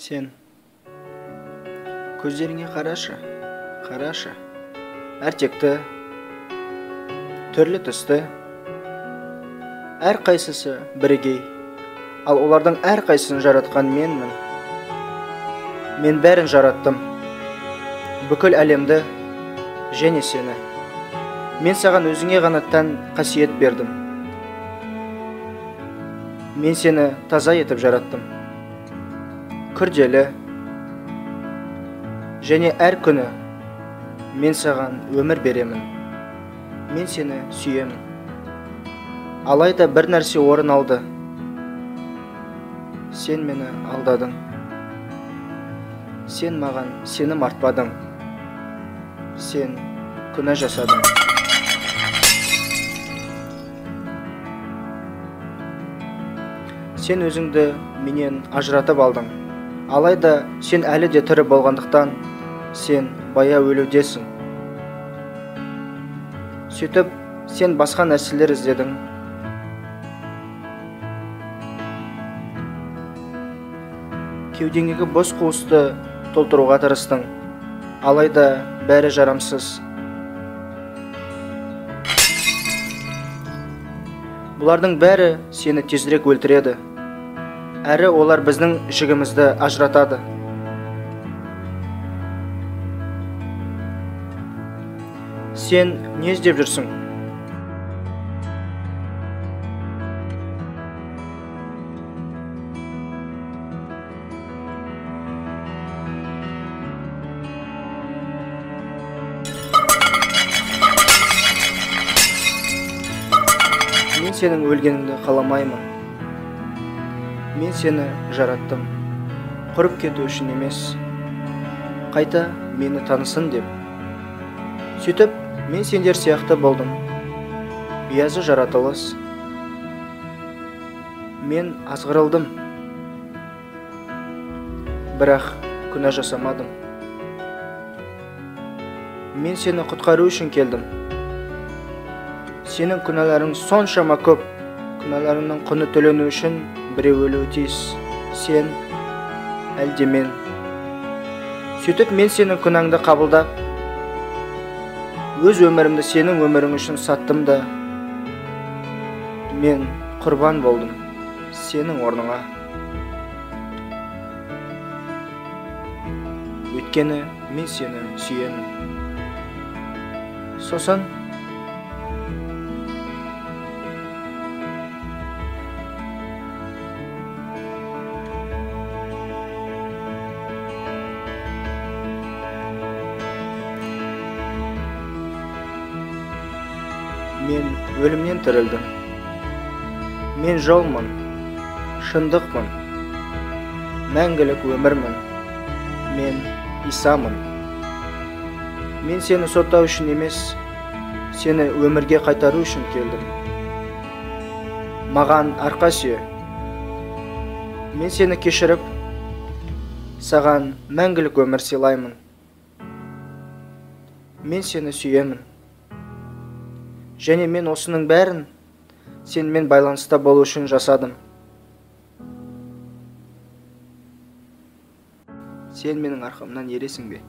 Сен көздеріңе қарашы, қарашы. Әртекті, түрлі түсті, әрқайсысы бірегей. Ал олардың әрқайсысын жаратқан менмін. Мен бәрін жараттым. Бүкіл әлемді және сені. Мен саған өзіңе ғана тән қасиет бердім. Мен сені таза етіп жараттым. Күрделі және әр күні мен саған өмір беремін. Мен сені сүйемін. Алайда бір нәрсе орын алды. Сен мені алдадың. Сен маған сенім артпадың. Сен күнә жасадың. Сен өзіңді менен ажыратып алдың. Алайда сен әлі де тірі болғандықтан, сен бая өлудесің. Сөйтіп, сен басқа нәрселер іздедің. Кеудеңдегі бос қуысты толтыруға тырыстың. Алайда бәрі жарамсыз. Бұлардың бәрі сені тезірек өлтіреді. Әрі олар біздің жігімізді ажыратады. Сен не іздеп жүрсің? Мен сенің өлгеніңді қаламаймын. Мен сені жараттым. Құрып кету үшін емес. Қайта мені танысын деп. Сөйтіп, мен сендер сияқты болдым. Биязы жаратылыс. Мен азғырылдым. Бірақ күнә жасамадым. Мен сені құтқару үшін келдім. Сенің күнәларың соншама көп. Күнәларыңның құны төлену үшін біреу өлуі тиіс. Сен, әлде мен. Сөйтіп мен сенің күнәңді қабылдап, өз өмірімді сенің өмірің үшін саттым да, мен құрбан болдым сенің орныңа. Өйткені мен сені сүйемін. Сосын мен өлімнен тірілдім. Мен жолмын, шындықпын, мәңгілік өмірмін. Мен Исамын. Мен сені соттау үшін емес, сені өмірге қайтару үшін келдім. Маған арқа сүйе. Мен сені кешіріп, саған мәңгілік өмір сыйлаймын. Мен сені сүйемін. Және мен осының бәрін сенімен байланыста болу үшін жасадым. Сен менің арқамнан ересің бе?